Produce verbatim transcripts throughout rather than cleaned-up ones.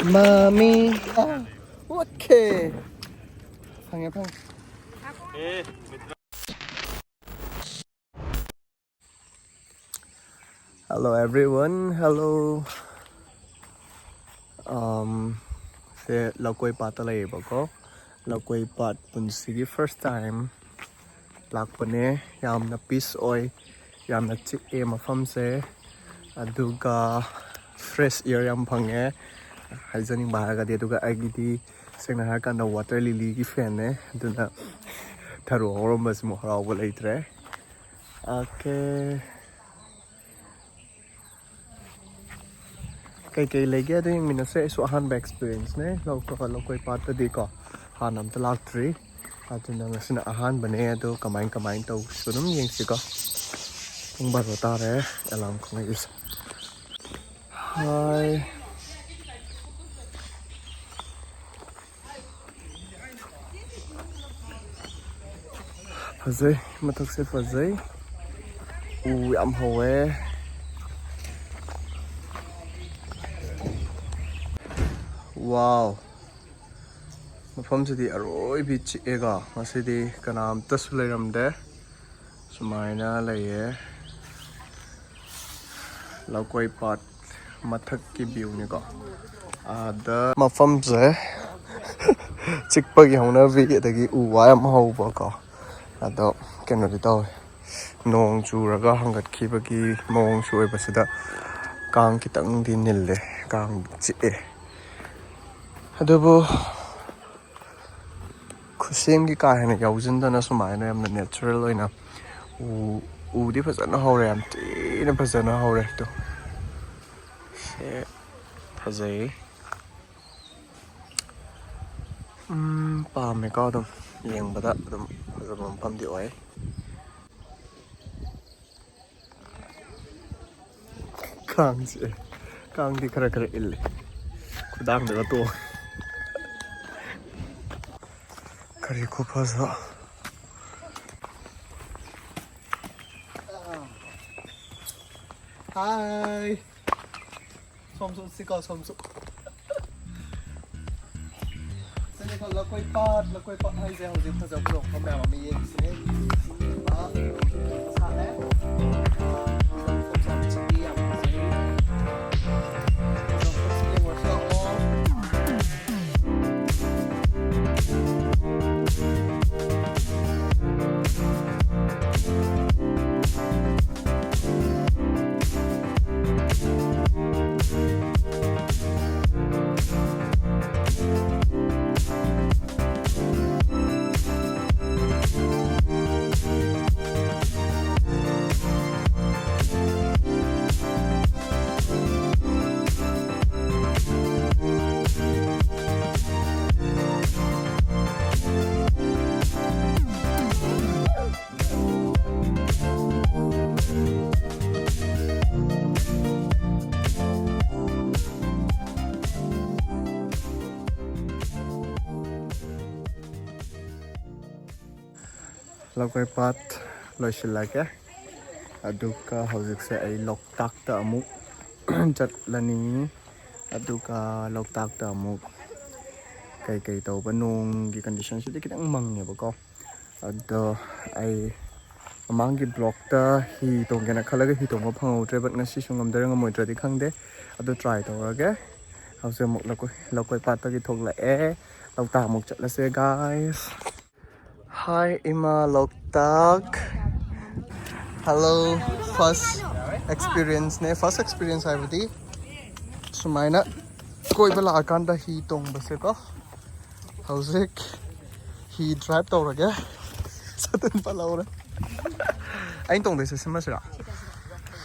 ꯃꯥꯃꯤ꯫ Okay. ꯐꯪꯉꯦ, ꯐꯪꯉꯦ꯫ Hello everyone, hello. Um, ꯁꯦ ꯂꯧꯀꯣꯏ ꯄꯥꯠꯇ ꯂꯩꯌꯦꯕꯀꯣ꯫ ꯂꯧꯀꯣꯏ ꯄꯥꯠ ꯄꯨꯟꯁꯤꯒꯤ first time ꯂꯥꯛꯄꯅꯦ꯫ ꯌꯥꯝꯅ peace ꯑꯣꯏ, ꯌꯥꯝꯅ ꯆꯤꯛꯑꯦ ꯃꯐꯝꯁꯦ, ꯑꯗꯨꯒ fresh air ꯌꯥꯝ ꯐꯪꯉꯦ꯫ ꯍꯥꯏꯖꯅꯤꯡꯕ ꯍꯥꯏꯔꯒꯗꯤ, ꯑꯗꯨꯒ ꯑꯩꯒꯤꯗꯤ ꯁꯦꯡꯅ ꯍꯥꯏꯔꯀꯥꯟꯗ water lilyꯒꯤ fanꯅꯦ, ꯑꯗꯨꯅ ꯊꯔꯣ ꯍꯧꯔꯝꯕꯁꯤꯃꯨꯛ ꯍꯔꯥꯎꯕ ꯂꯩꯇ꯭ꯔꯦ꯫ ꯑꯣꯀꯦ꯫ ꯀꯩꯀꯩ ꯂꯩꯒꯦ ꯑꯗꯨ ꯌꯦꯡꯃꯤꯟꯅꯁꯦ꯫ ꯑꯩꯁꯨ ꯑꯍꯥꯟꯕ experienceꯅꯦ ꯂꯧ-, ꯂꯧꯀꯣꯏ ꯄꯥꯠꯇꯗꯤꯀꯣ, ꯍꯥꯟꯅ ꯑꯝꯇ ꯂꯥꯛꯇ꯭ꯔꯤ꯫ ꯑꯗꯨꯅ ꯉꯁꯤꯅ ꯑꯍꯥꯟꯕꯅꯦ꯫ ꯑꯗꯣ ꯀꯃꯥꯏ ꯀꯃꯥꯏꯅ ꯇꯧꯕꯁꯨ ꯑꯗꯨꯝ ꯌꯦꯡꯁꯤꯀꯣ꯫ ꯄꯨꯡ ꯕꯥꯔꯣ ꯇꯥꯔꯦ ꯑꯦꯂꯥꯔꯝ ꯈꯣꯡꯉꯛꯏꯁꯦ꯫ ꯍꯥꯏ꯫ ꯐꯖꯩ, ꯃꯊꯛꯁꯦ ꯐꯖꯩ꯫ ꯎ ꯌꯥꯝ ꯍꯧꯋꯦ꯫ ꯋꯥꯎ꯫ ꯃꯐꯝꯁꯤꯗꯤ ꯑꯔꯣꯏꯕꯤ ꯆꯤꯛꯑꯦꯀꯣ꯫ ꯉꯁꯤꯗꯤ ꯀꯅꯥꯝꯇꯁꯨ ꯂꯩꯔꯝꯗꯦ꯫ ꯁꯨꯃꯥꯏꯅ ꯂꯩꯌꯦ꯫ ꯂꯧꯀꯣꯏ ꯄꯥꯠ ꯃꯊꯛꯀꯤ viewꯅꯤꯀꯣ꯫ ꯑꯥꯗ ꯃꯐꯝꯁꯦ ꯆꯤꯛꯄꯒꯤ ꯍꯧꯅꯕꯤ, ꯑꯗꯒꯤ ꯎ ꯋꯥ ꯌꯥꯝ ꯍꯧꯕꯀꯣ꯫ ꯑꯗꯣ ꯀꯩꯅꯣꯗꯤ ꯇꯧꯋꯦ, ꯅꯣꯡ ꯆꯨꯔꯒ ꯍꯪꯒꯠꯈꯤꯕꯒꯤ ꯃꯑꯣꯡꯁꯨ ꯑꯣꯏꯕꯁꯤꯗ ꯀꯥꯡ ꯈꯤꯇꯪꯗꯤ ꯅꯤꯜꯂꯦ, ꯀꯥꯡ ꯆꯤꯛꯑꯦ꯫ ꯑꯗꯨꯕꯨ ꯈꯨꯠꯁꯦꯝꯒꯤ ꯀꯥ ꯍꯦꯟꯅ ꯌꯥꯎꯁꯤꯟꯗꯅ ꯁꯨꯃꯥꯏꯅ ꯌꯥꯝꯅ natural ꯑꯣꯏꯅ ꯎ, ꯎꯗꯤ ꯐꯖꯅ ꯍꯧꯔꯦ, ꯌꯥꯝ ꯊꯤꯅ ꯐꯖꯅ ꯍꯧꯔꯦ꯫ ꯑꯗꯣ ꯁꯦ ꯐꯖꯩ꯫ ꯎꯝ, ꯄꯥꯝꯃꯦꯀꯣ꯫ ꯑꯗꯨꯝ ꯌꯦꯡꯕꯗ ꯑꯗꯨꯝ ꯐꯖꯕ ꯃꯐꯝꯗꯤ ꯑꯣꯏ꯫ ꯀꯥꯡ ꯆꯤꯛꯑꯦ꯫ ꯀꯥꯡꯗꯤ ꯈꯔ ꯈꯔ ꯏꯜꯂꯦ꯫ ꯈꯨꯗꯥꯡꯗꯒ ꯇꯣꯡꯉꯦ꯫ ꯀꯔꯤ ꯈꯨꯐꯖ꯫ ꯍꯥꯏ꯫ ꯁꯣꯝꯁꯨ ꯎꯠꯁꯤꯀꯣ, ꯁꯣꯝꯁꯨ꯫ ꯂꯧꯀꯣꯏ ꯄꯥꯠ, ꯂꯧꯀꯣꯏ ꯄꯥꯠ ꯍꯥꯏꯁꯦ ꯍꯧꯖꯤꯛ ꯐꯖꯕ ꯈꯨꯗꯣꯡ ꯃꯌꯥꯝ ꯑꯃ ꯌꯦꯡꯁꯤꯅꯦ꯫ ꯁꯤꯡ ꯌꯦꯡꯕ, ꯁꯥꯠꯂꯦ꯫ ꯁꯣꯝ ꯁꯥꯏꯠ ꯆꯤꯡꯗꯤ ꯌꯥꯝ ꯐꯖꯩ꯫ ꯁꯣꯝ ꯁꯥꯏꯠ ꯌꯦꯡꯉꯨꯔꯁꯤ ꯂꯥꯛꯑꯣ꯫ ꯂꯧꯀꯣꯏ ꯄꯥꯠ ꯂꯣꯏꯁꯤꯜꯂꯒꯦ꯫ ꯑꯗꯨꯒ ꯍꯧꯖꯤꯛꯁꯦ ꯑꯩ ꯂꯣꯛꯇꯥꯛꯇ ꯑꯃꯨꯛ ꯆꯠꯂꯅꯤ꯫ ꯑꯗꯨꯒ ꯂꯣꯛꯇꯥꯛꯇ ꯑꯃꯨꯛ ꯀꯩꯀꯩ ꯇꯧꯕ, ꯅꯣꯡꯒꯤ ꯀꯟꯗꯤꯁꯟꯁꯤꯗꯤ ꯈꯤꯇꯪ ꯃꯪꯉꯦꯕꯀꯣ꯫ ꯑꯗꯣ ꯑꯩ ꯃꯃꯥꯡꯒꯤ ꯕ꯭ꯂꯣꯛꯇ ꯍꯤ ꯇꯣꯡꯒꯦꯅ ꯈꯜꯂꯒ ꯍꯤ ꯇꯣꯡꯕ ꯐꯪꯍꯧꯗ꯭ꯔꯦ, ꯕꯠ ꯉꯁꯤꯁꯨ ꯉꯝꯗꯣꯏꯔꯥ ꯉꯝꯃꯣꯏꯗ꯭ꯔꯗꯤ ꯈꯪꯗꯦ꯫ ꯑꯗꯨ ꯇ꯭ꯔꯥꯏ ꯇꯧꯔꯒꯦ꯫ ꯍꯧꯖꯤꯛ ꯑꯃꯨꯛ ꯂꯧꯀꯣꯏ, ꯂꯧꯀꯣꯏ ꯄꯥꯠꯇꯒꯤ ꯊꯣꯛꯂꯛꯑꯦ, ꯂꯣꯛꯇꯥꯛ ꯑꯃꯨꯛ ꯆꯠꯂꯁꯦ ꯒꯥꯏꯁ꯫ ꯍꯥꯏ ꯏꯃꯥ ꯂꯣꯛꯇꯥꯛ꯫ ꯍꯜꯂꯣ꯫ ꯐꯥꯔꯁ ꯑꯦꯛꯁꯄꯤꯔꯤꯌꯦꯟꯁꯅꯦ꯫ ꯐꯥꯔꯁ ꯑꯦꯛꯁꯄꯤꯔꯤꯌꯦꯟꯁ ꯍꯥꯏꯕꯗꯤ ꯁꯨꯃꯥꯏꯅ ꯀꯣꯏꯕ ꯂꯥꯛꯑꯀꯥꯟꯗ ꯍꯤ ꯇꯣꯡꯕꯁꯦꯀꯣ꯫ ꯍꯧꯖꯤꯛ ꯍꯤ ꯗ꯭ꯔꯥꯏꯚ ꯇꯧꯔꯒꯦ꯫ ꯁꯇꯤꯟ ꯄꯜꯍꯧꯔꯦ꯫ ꯑꯩꯅ ꯇꯣꯡꯗꯣꯏꯁꯦ ꯁꯤꯃꯁꯤꯔꯥ?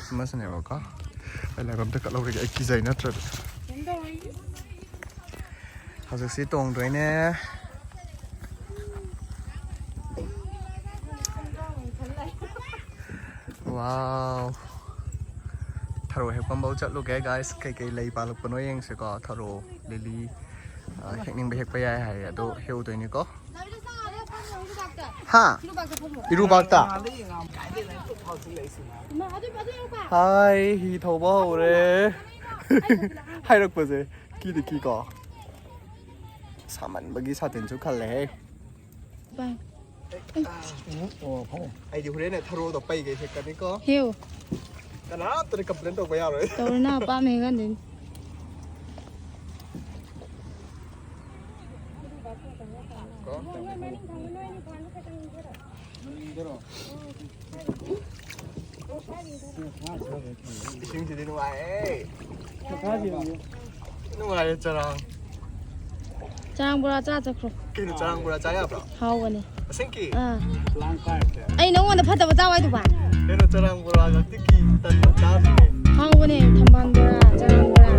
ꯁꯤꯃꯁꯤꯅꯦꯕꯀꯣ꯫ ꯑꯩ ꯂꯥꯏꯕꯛ ꯑꯝꯇ ꯀꯠꯍꯧꯔꯒꯦ, ꯑꯩ ꯀꯤꯖꯩ ꯅꯠꯇ꯭ꯔꯗꯤ꯫ ꯍꯧꯖꯤꯛꯁꯤ ꯇꯣꯡꯗꯣꯏꯅꯦ꯫ ꯋꯥꯎ꯫ ꯊꯔꯣ ꯍꯦꯛꯄꯝꯐꯧ ꯆꯠꯂꯨꯒꯦ ꯒꯥꯏꯁ꯫ ꯀꯩꯀꯩ ꯂꯩ ꯄꯥꯜꯂꯛꯄꯅꯣ ꯌꯦꯡꯁꯤꯀꯣ꯫ ꯊꯔꯣ, ꯂꯤꯂꯤ, ꯑ, ꯍꯦꯛꯅꯤꯡꯕ ꯍꯦꯛꯄ ꯌꯥꯏ ꯍꯥꯏ, ꯑꯗꯣ ꯍꯦꯛꯎꯗꯣꯏꯅꯤꯀꯣ꯫ ꯍꯥ? ꯏꯔꯨꯕꯥꯛꯇ? ꯍꯥꯏ, ꯍꯤ ꯊꯧꯕ ꯍꯧꯔꯦ꯫ ꯍꯥꯏꯔꯛꯄꯁꯦ ꯀꯤꯗꯤ ꯀꯤꯀꯣ꯫ ꯁꯥꯃꯟꯕꯒꯤ ꯁꯥꯇꯤꯟꯁꯨ ꯈꯜꯂꯦꯍꯦ꯫ ꯚꯥꯏ꯫ ꯑꯩꯗꯤ ꯍꯣꯔꯦꯟꯅꯦ ꯊꯔꯣꯗꯣ ꯄꯩꯒꯩ ꯍꯦꯛꯀꯅꯤꯀꯣ꯫ ꯀꯅꯥꯝꯇꯅ complain ꯇꯧꯕ ꯌꯥꯔꯣꯏ꯫ ꯇꯧꯔꯅ ꯑꯄꯥꯝꯕ ꯍꯦꯛꯍꯟꯗꯣꯏꯅꯤ꯫ ꯀꯣ꯫ ꯏꯁꯤꯡꯁꯤꯗꯤ ꯅꯨꯡꯉꯥꯏꯌꯦ꯫ ꯅꯨꯡꯉꯥꯏꯌꯦ ꯆꯔꯥꯡ꯫ ꯆꯔꯥꯡ ꯕꯣꯔꯥ ꯆꯥ ꯆꯠꯈ꯭ꯔꯣ꯫ ꯀꯩꯅꯣ ꯆꯔꯥꯡ ꯕꯣꯔꯥ ꯆꯥ ꯌꯥꯕ꯭ꯔꯣ? ꯍꯥꯎꯕꯅꯦ꯫ ꯑꯁꯦꯡꯀꯤ? ꯑꯥ꯫ ꯑꯩ ꯅꯉꯣꯟꯗ ꯐꯠꯇꯕ ꯆꯥꯎ ꯍꯥꯏꯗꯨꯕ? ꯀꯩꯅꯣ ꯆꯔꯥꯡ ꯕꯣꯔꯥ ꯉꯥꯛꯇꯤ ꯀꯤ ꯇꯟꯅ ꯆꯥꯗ꯭ꯔꯤꯌꯦ꯫ ꯍꯥꯎꯕꯅꯦ ꯊꯝꯕꯥꯜ ꯕꯣꯔꯥ, ꯆꯔꯥꯡ ꯕꯣꯔꯥ꯫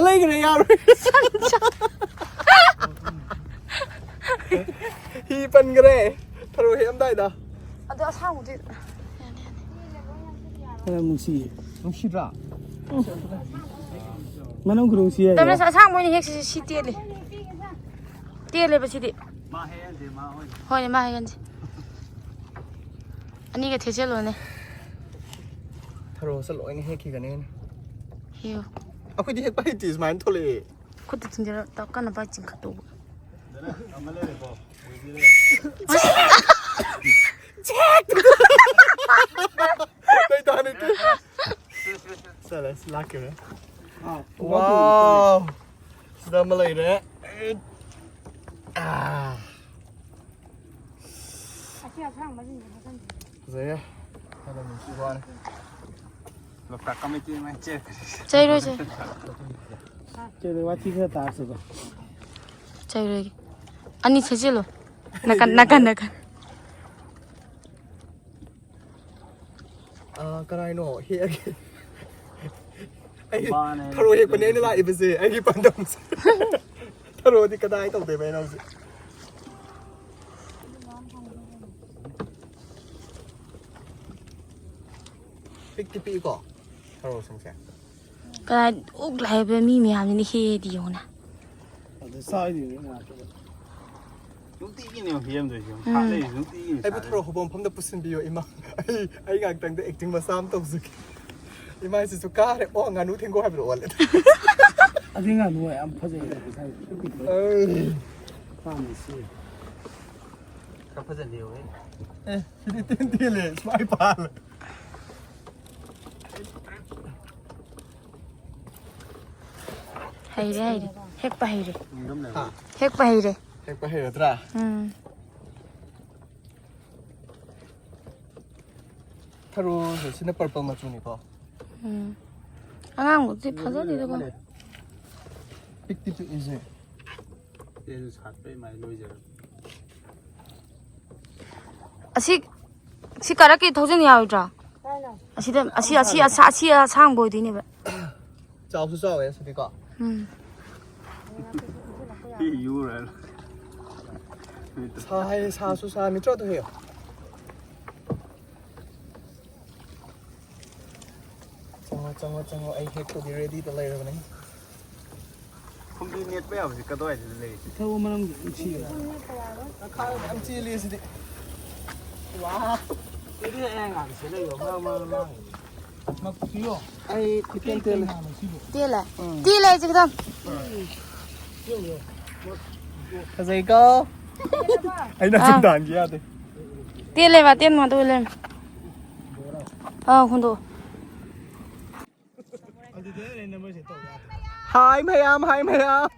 ꯂꯩꯈ꯭ꯔꯦ, ꯌꯥꯔꯣꯏ꯫ ꯍꯤ ꯄꯟꯈ꯭ꯔꯦ ꯊꯔꯣ ꯍꯦꯛꯑꯝꯗꯥꯏꯗ꯫ ꯑꯗꯣ ꯑꯁꯥꯡꯕꯗꯤ ꯌꯥꯝ ꯅꯨꯡꯁꯤꯌꯦ꯫ ꯅꯨꯡꯁꯤꯗ꯭ꯔꯥ? ꯃꯅꯝ ꯈꯨꯅꯨꯡꯁꯤ ꯍꯥꯏꯗꯣ꯫ ꯇꯝꯅꯁ ꯑꯁꯥꯡꯕ ꯑꯣꯏꯅ ꯍꯦꯛꯁꯤ, ꯁꯤ ꯇꯦꯜꯂꯤ꯫ ꯇꯦꯜꯂꯦꯕ ꯁꯤꯗꯤ꯫ ꯍꯣꯏꯅꯦ, ꯃꯥ ꯍꯦꯛꯍꯟꯁꯤ꯫ ꯑꯅꯤꯒ ꯊꯦꯠꯆꯜꯂꯣꯅꯦ꯫ ꯊꯔꯣꯁꯦ ꯂꯣꯏꯅ ꯍꯦꯛꯈꯤꯒꯅꯤ ꯑꯩꯅ꯫ ꯍꯦꯛꯎ꯫ ꯑꯩꯈꯣꯏꯗꯤ ꯍꯦꯛꯄ ꯍꯩꯇꯦ, ꯁꯨꯃꯥꯏꯅ ꯊꯣꯛꯂꯛꯑꯦ꯫ ꯈꯨꯠꯇ ꯊꯤꯟꯖꯔ ꯇꯧ, ꯀꯟꯅ ꯄꯥꯏ ꯆꯤꯡꯈꯠꯇꯧꯕ꯫ ꯀꯩ ꯇꯥꯅꯤꯡꯒꯦ? ꯆꯠꯂꯦ, ꯁꯤ ꯂꯥꯛꯈꯤꯕꯅꯦ꯫ ꯋꯥꯎ! ꯁꯤꯗ ꯑꯃ ꯂꯩꯔꯦ꯫ ꯑꯥ꯫ ꯐꯖꯩꯌꯦ꯫ ꯐꯅ ꯅꯨꯡꯁꯤꯕ ꯋꯥꯅꯤ꯫ ꯂꯣꯛꯇꯥꯛ ꯀꯃꯤꯇꯤ ꯃꯥꯏ ꯆꯦꯛ꯫ ꯆꯩꯔꯣꯏꯁꯦ꯫ ꯆꯩꯔꯣꯏ, ꯋꯥꯊꯤ ꯈꯔ ꯇꯥꯔꯁꯤꯀꯣ꯫ ꯆꯩꯔꯣꯏꯒꯦ꯫ ꯑꯅꯤ ꯁꯦꯠꯆꯤꯜꯂꯣ꯫ ꯅꯥꯀꯟ, ꯅꯥꯀꯟ, ꯅꯥꯀꯟ꯫ ꯑꯥ, ꯀꯅꯥꯏꯅꯣ? ꯍꯦꯛꯑꯒꯦ꯫ ꯑꯩ ꯃꯥꯅꯦ꯫ ꯊꯔꯣ ꯍꯦꯛꯄꯅꯦ ꯑꯩꯅ ꯂꯥꯛꯏꯕꯁꯦ, ꯑꯩꯒꯤ ꯄꯥꯟꯗꯝꯁꯦ꯫ ꯊꯔꯣꯗꯤ ꯀꯗꯥꯏ ꯇꯧꯗꯣꯏꯕ ꯑꯩꯅ ꯍꯧꯖꯤꯛ? ꯄꯤꯛꯇꯤ ꯄꯤꯛꯏꯀꯣ ꯊꯔꯣꯁꯤꯡꯁꯦ꯫ ꯀꯗꯥꯏ ꯑꯣꯛ ꯂꯥꯏꯕ ꯃꯤ ꯃꯌꯥꯝꯁꯤꯅ ꯍꯦꯛꯑꯗꯤ ꯌꯦꯡꯉꯨꯅꯦ꯫ ꯑꯗꯨ ꯆꯥꯔꯤꯗꯨꯅꯤ ꯉꯥꯛꯇ꯫ ꯅꯨꯡꯇꯤꯒꯤꯅꯦ ꯍꯦꯟꯗꯣꯏꯁꯦ꯫ ꯎꯝ꯫ ꯍꯥꯠꯂꯛꯏꯁꯦ ꯅꯨꯡꯇꯤꯒꯤꯅꯦ ꯑꯩꯕꯨ ꯆꯥꯔꯤꯁꯦ꯫ ꯊꯔꯣ ꯍꯧꯕ ꯃꯐꯝꯗ ꯄꯨꯁꯤꯟꯕꯤꯌꯣ, ꯏꯃꯥ꯫ ꯑꯩ, ꯑꯩ ꯉꯥꯛꯇꯪꯗ acting ꯃꯆꯥ ꯑꯃ ꯇꯧꯖꯒꯦ꯫ ꯏꯃꯥꯏꯁꯤꯁꯨ ꯀꯥꯔꯦ꯫ ꯑꯣ, ꯉꯥꯅꯨ ꯊꯦꯡꯒꯣ ꯍꯥꯏꯕꯗꯣ ꯑꯣꯜꯂꯦ꯫ ꯑꯗꯨ ꯉꯥꯅꯨ ꯌꯥꯝ ꯐꯖꯩ꯫ ꯑꯩ꯫ ꯄꯥꯝꯃꯤ ꯁꯤ꯫ ꯈꯔ ꯐꯖꯅ ꯌꯦꯡꯉꯨꯍꯦ꯫ ꯑꯦ, ꯁꯤꯗꯤ ꯇꯦꯟ ꯇꯦꯜꯂꯦ, ꯁꯨꯃꯥꯏ ꯄꯥꯜꯂꯦ꯫ ꯍꯩꯔꯦ, ꯍꯩꯔꯦ꯫ ꯍꯦꯛꯄ ꯍꯩꯔꯦ꯫ ꯍꯥ? ꯍꯦꯛꯄ ꯍꯩꯔꯦ꯫ ꯍꯦꯛꯄ ꯍꯩꯔꯗ꯭ꯔꯥ? ꯎꯝ꯫ ꯊꯔꯣꯁꯦ ꯁꯤꯅ purple ꯃꯆꯨꯅꯤꯀꯣ꯫ ꯎꯝ꯫ ꯑꯉꯥꯡꯕꯗꯨꯗꯤ ꯐꯖꯗꯦꯗꯀꯣ꯫ ꯄꯤꯛꯇꯤ ꯄꯤꯛꯏꯁꯦ꯫ ꯇꯦꯟ ꯁꯥꯠꯄꯩ ꯃꯥꯏ ꯂꯣꯏꯖꯔꯝ꯫ ꯑꯁꯤ, ꯁꯤ ꯀꯥꯔꯛꯀꯤ ꯊꯧꯖꯤꯟ ꯌꯥꯔꯣꯏꯗ꯭ꯔꯣ? ꯑꯁꯤꯗ, ꯑꯁꯤ, ꯑꯁꯤ, ꯑꯁꯥ-, ꯑꯁꯤ ꯑꯁꯥꯡꯕ ꯑꯣꯏꯗꯣꯏꯅꯦꯕ꯫ ꯆꯥꯎꯁꯨ ꯆꯥꯎꯋꯦ ꯑꯁꯤꯗꯤꯀꯣ꯫ ꯎꯝ꯫ ꯄꯤꯌꯨꯔꯅ꯫ ꯁꯥ ꯍꯥꯏ, ꯁꯥꯁꯨ ꯁꯥ, ꯃꯤꯇ꯭ꯔꯣ ꯑꯗꯨ ꯍꯦꯛ꯫ ꯆꯪꯉꯣ, ꯆꯪꯉꯣ, ꯆꯪꯉꯣ, ꯑꯩ ꯍꯦꯛꯄꯒꯤ ꯔꯦꯗꯤꯗ ꯂꯩꯔꯕꯅꯤ꯫ ꯈꯣꯡꯖꯨ ꯅꯦꯠꯄ ꯌꯥꯕꯁꯤ ꯀꯗꯥꯏꯗ ꯂꯩ? ꯊꯕꯛ ꯃꯔꯝꯒꯤ ꯅꯨꯡꯁꯤꯕ꯫ ꯈꯥ ꯌꯥꯝ ꯆꯦꯜꯂꯤ ꯁꯤꯗꯤ꯫ ꯑꯗꯨꯗꯤ ꯑꯩ ꯉꯥꯡꯁꯦ ꯂꯩꯌꯣ ꯃꯔꯛ ꯃꯔꯛ ꯉꯥꯡꯉꯤ꯫ ꯃꯄꯤꯌꯣ꯫ ꯑꯩ ꯈꯤꯇꯪ ꯀꯩ ꯇꯦꯜꯂꯦ꯫ ꯉꯥꯡꯅꯣ ꯁꯤꯕꯣ? ꯇꯦꯜꯂꯦ꯫ ꯇꯦꯜꯂꯦ ꯑꯩꯁꯦ ꯈꯤꯇꯪ꯫ ꯐꯖꯩꯀꯣ꯫ ꯑꯩꯅ ꯑꯥ꯫ ꯁꯨꯝ ꯇꯥꯟꯒꯤ ꯌꯥꯗꯦ꯫ ꯇꯦꯜꯂꯦꯕ, ꯇꯦꯟ ꯃꯥꯗꯣ ꯂꯩ꯫ ꯑꯥ, ꯍꯨꯟꯗꯣꯛꯑꯣ꯫ ꯍꯥꯏ ꯃꯌꯥꯝ, ꯍꯥꯏ ꯃꯌꯥꯝ꯫